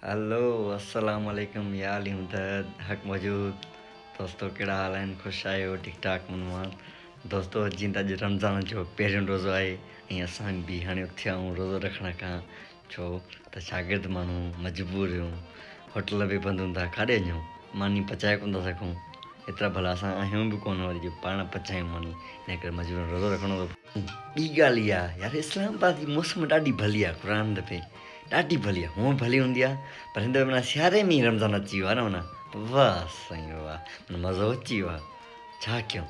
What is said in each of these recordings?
هلو السلام عليڪم يا علي مدد حق موجود دوستو ڪهڙا حال آهن خوش آهيو ٺيڪ ٺاڪ من مان دوستو جيئن ته اڄ رمضان جو پهريون روزو آهي ۽ اسان به هاڻي اٿيا آهيون روزو رکڻ کان ڇو ته شاگرد ماڻهو مجبور آهيون هوٽل به بند هوندا ڪاڏي وڃون ماني پچائي ڪونه ٿا سگهون ايترا ڀلا اسان آهيون به ڪونه وري جو پاڻ پچايون ماني ان ڪري مجبور روزو رکڻو ٿو ٻي ڳالهه اها يار اسلام آباد جي موسم ڏاڍي ڀلي آهي قرآن دفعي ڏاڍي ڀلي آهي هونء ڀلي هوندي آهي پر هن دفعي معنيٰ سياري ۾ ئي رمضان اچي ويو آهي نه معنيٰ واهه سائين واهه معنيٰ مزو اچي ويو آهي ڇا ڪيون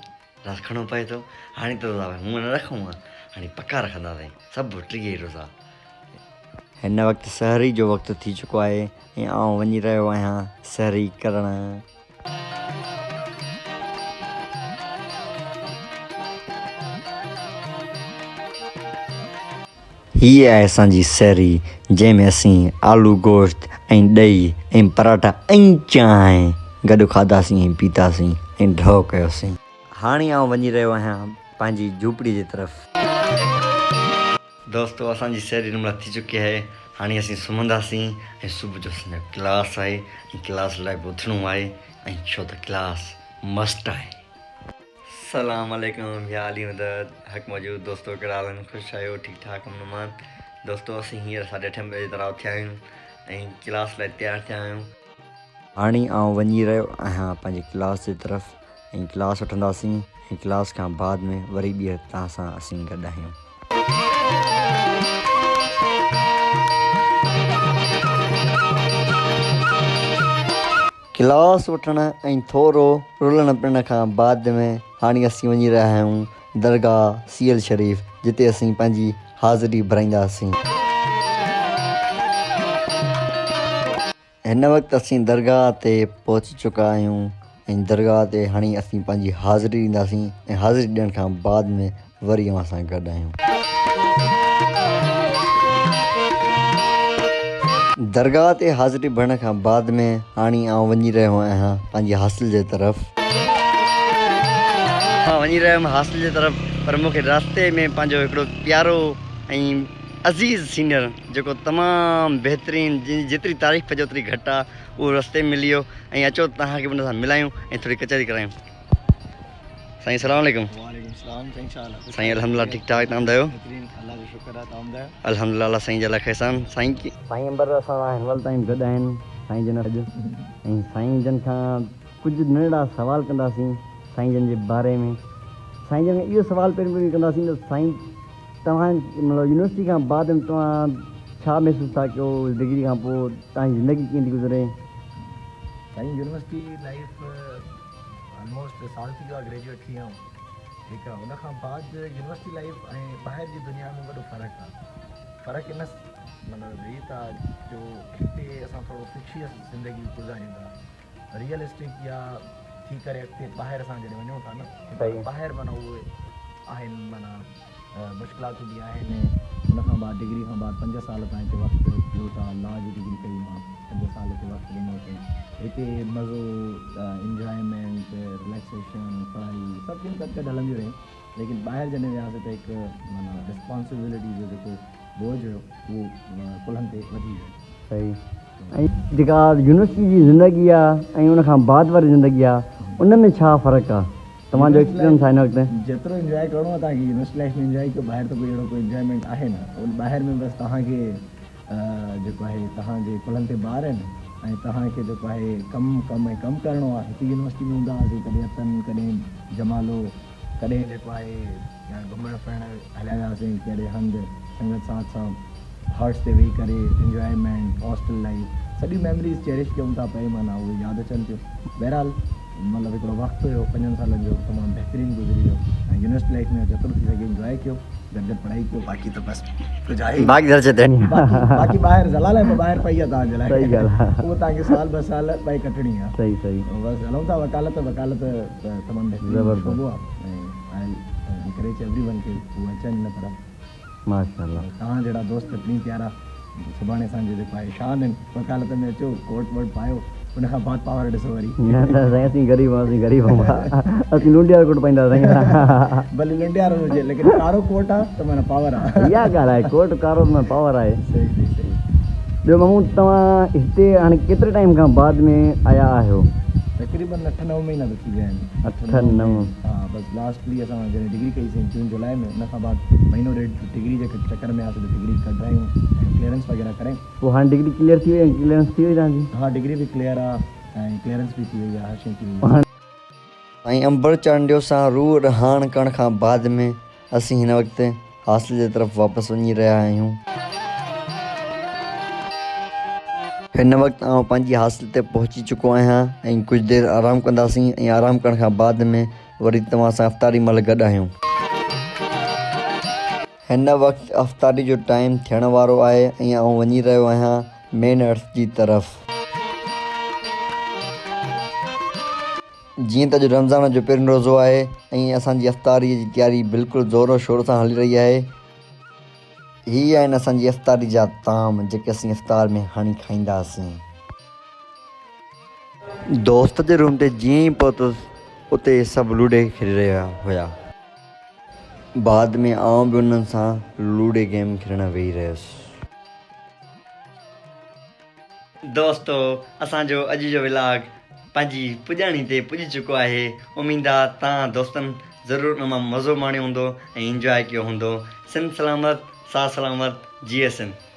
رکڻو پئي ٿو هاڻي ته روزا هونء نه رکون ها هاڻي پڪا رکنداسين سڀ ٽيهه ئي روزا. هن وقت سحري جو وقت ٿي چڪو آهي ۽ آئون وڃي رهيو آهيان سحري ڪرڻ. هيء آهي اسان جي سحري جنهن ۾ اسين آلو گوشت ۽ ڏهي ۽ پراٺا ۽ چانهه گڏ کاڌاسين ۽ پيتاسين ۽ ڍؤ ڪيوسين. هاڻي آئون وڃي رهيو آهيان پنهنجي جهوپڙي جي طرف. دوستو اسان جي سير هن مهل ٿي چڪي آهي هاڻي اسين سمهنداسين ۽ صبح جو اسان جو ڪلاس آهي ۽ ڪلاس لاء به اٿڻو آهي ۽ ڇو ته ڪلاس مسٽ آهي. سلام عليڪم يا علي مدد حق موجود دوستو ڪهڙا حال آهن خوش آهيو ٺيڪ ٺاڪ امن امان دوستو اسين هينئر ساڍي اٺين بجي طرح اٿيا آهيون ۽ ڪلاس لاء تيار ٿيا آهيون. هاڻي آئون وڃي رهيو آهيان پنهنجي ڪلاس جي طرف ۽ ڪلاس وٺنداسين ۽ ڪلاس کان بعد ۾ وري ٻيهر توهان سان اسين گڏ آهيون. ڪلاس وٺڻ ۽ ٿورو رلڻ پنڻ کان بعد ۾ هاڻي اسين وڃي رهيا آهيون درگاهه سيئل شريف جتي اسين پنهنجي حاضري ڀرائينداسين. هن وقت اسين درگاهه تي پهچي چڪا آهيون ۽ درگاهه تي هاڻي اسين پنهنجي حاضري ڏينداسين ۽ حاضري ڏيڻ کان بعد ۾ وري اوهان سان گڏ آهيون. درگاهه تي حاضري ڀرڻ کان بعد ۾ هاڻي آئون وڃي رهيو آهيان پنهنجي هاسٽل جي طرف. مان وڃي رهيو هيم هاسٽل جي طرف پر مون کي رستي ۾ پنهنجو هڪڙو پيارو ۽ عزيز سينئر جيڪو تمام بهترين جنهن جي جيتري تعريف ڪجي اوتري گهٽ آ اهو رستي ۾ ملي ويو ۽ اچو توهان کي به ان سان ملايون ۽ ٿوري ڪچهري ڪرايون سائين السلام عليڪم وعليڪم السلام سائين ڇا حال آ سائين الحمدلله ٺيڪ ٺاڪ تان ٻڌايو بهترين الله جو شڪر آ تان ٻڌايو الحمدلله الله سائين جا لک احسان سائين سائين انبر اسان سان هن مهل تائين گڏ آهن سائين جن اڄ ۽ سائين جن کان ڪجهه ننڍڙا سوال ڪنداسين سائين جن جي باري ۾ سائين جن کان اهو سوال پهريون پهريون ڪنداسين ته سائين توهان مطلب يونيورسٽي کان بعد ۾ توهان ڇا محسوس ٿا ڪيو ڊگري کان پوء توهان جي زندگي ڪيئن ٿي گذري؟ سائين يونيورسٽي لائيف آلموسٽ سال ٿي ويو آهي گريجوئيٽ ٿي آئون ٺيڪ آهي ان کان بعد يونيورسٽي لائيف ۽ ٻاهر جي دنيا ۾ وڏو فرق آهي فرق ان مطلب ريت آهي جو هتي اسان ٿورو فڪشيس زندگي گذاريون ٿا ريئلسٽڪ يا ٿي ڪري اڳتي ٻاهر اسان جڏهن وڃون ٿا نه ٻاهر معنيٰ اهي آهن معنيٰ مشڪلاتون به آهن ان کان بعد ڊگري کان بعد پنج سال تان هتي وقت ڏيو ٿا لا جي ڊگري ڪئي مان پنج سال هتي وقت ڏنوسين هتي مزو انجوائمينٽ رليڪسيشن پڙهائي سڀ شيون گڏ گڏ هلنديون رهيون ليڪن ٻاهر جڏهن وياسين ته هڪ معنيٰ رسپانسبلٽي جو جيڪو بوجهه هيو اهو ڪلهن تي وڌي ويو. صحيح ۽ جيڪا يونيورسٽي جي زندگي آ ۽ ان کان بعد واري زندگي آ ان ۾ ڇا فرق آ توهان جو ايڪسپيرينس آ هن وقت. جيترو انجواء ڪرڻو آ توهان کي يونيورسٽي لائيف ۾ انجواء ڪيو ٻاهر ته ڪوئي اهڙو ڪوئي انجوائمينٽ آهي نه ان ٻاهر ۾ بس توهان کي جيڪو آهي توهان جي ڪلهن تي بار آهن ۽ توهان کي جيڪو آهي ڪم ڪم ۽ ڪم ڪرڻو آ هتي يونيورسٽي ۾ هوندا هئاسين ڪڏهن عطن ڪڏهن جمالو ڪڏهن جيڪو آهي گهمڻ ڦرڻ هليا وياسين ڪهڙي هنڌ سنگت ساٿ سان هرس تي ويهي ڪري انجوائمينٽ هاسٽل لائيف سڄيون ميموريز چيرش ڪيون ٿا پئي معنيٰ اهي ياد اچن ٿيون بهرحال مطلب هڪڙو وقت هيو پنجن سالن جو تمام بهترين گذري ويو ۽ يونيورسٽي لائيف ۾ جيترو ٿي سگهي انجوائي ڪيو گڏ گڏ پڙهائي ڪيو باقي ته بس ڪجهه آهي باقي درجي تي باقي ٻاهر زلال آهي ٻاهر پئي آهي توهان جي لاء صحيح ڳالهه آهي اهو توهان کي سال ٻه سال پئي ڪٽڻي آهي صحيح صحيح بس هلون ٿا وڪالت وڪالت ته تمام بهترين زبردست. شعبو آ ۽ آء انڪريج ايوري ون کي هو اچن ان طرف. ماشاءالله. توهان جهڙا دوست پڻي پيارا سڀاڻي اسان جو جيڪو آهي شان آهن وڪالت ۾ اچو ڪوٽ ووٽ پايو ان کان بعد پاور ڏسو وري. نه نه سائين اسين غريب آهيون اسين غريب آهيون اسين لنڊيارو ڪوٽ پائيندا سائين. ڀلي لنڊيارو هجي ليڪن ڪارو ڪوٽ آ ته معنيٰ پاور آ. اها ڳالهه آهي ڪوٽ ڪارو ته معنيٰ پاور آهي. صحيح صحيح صحيح. ٻيو مامو توهان هتي هاڻي ڪيتري ٽائيم کان بعد ۾ آيا آهيو؟ تقريبن اٺ نو مهينا ته ٿي ويا آهن. اٺ نو. ها بس لاسٽلي اسان جڏهن ڊگري ڪئي سين جون جولاء ۾ ان کان بعد مهينو ڏيڍ ڊگري جي چڪر ۾ هئاسين ته ڊگري ڪڍرايون ۽ ڪليئرنس وغيره ڪري. پوء هاڻي ڊگري ڪليئر ٿي وئي ۽ ڪليئرنس ٿي وئي توهان جي؟ ها ڊگري به ڪليئر آ ۽ ڪليئرنس به ٿي وئي آ هر شئي ٿي وئي آ. سائين انبر چانڊيو سان روح رهاڻ ڪرڻ کان بعد ۾ اسين هن وقت هاسٽل جي طرف واپس وڃي رهيا آهيون. هن وقت آئون پنهنجي هاسٽل تي پهچي چڪو آهيان ۽ ڪجهه دير آرام ڪنداسين ۽ آرام ڪرڻ کان بعد ۾ وري توهان سان افطاري مهل گڏ آهيون. هن وقت افطاري جو ٽائيم ٿيڻ وارو آهي ۽ آئون وڃي رهيو آهيان مين ارٿ جي طرف. جيئن ته اڄ رمضان جو پهريون روزو آهي ۽ اسان جي افطاري جي تياري بلڪل زور و شور سان هلي رهي آهي. هي آهن اسان جي افطاري جا طعام جيڪي اسين افطار ۾ هاڻي کائينداسين. دوست جي روم تي جيئن ئي پهتس اتي سڀ لوڊي کيڏي رهيا هيا. بعد ۾ آئون به انهن سان لوڊي گيم کيڏڻ ويهي رهيس. دوستو اسان جو اڄ جو ولاگ پنهنجي پڄاڻي تي پڄي چڪو آهي اميد آ توهان دوستن ضرور ان مان مزو ماڻيو هوندو ۽ انجواء ڪيو هوندو سنڌ سلامت ساٿ سلامت جيئي سنڌ.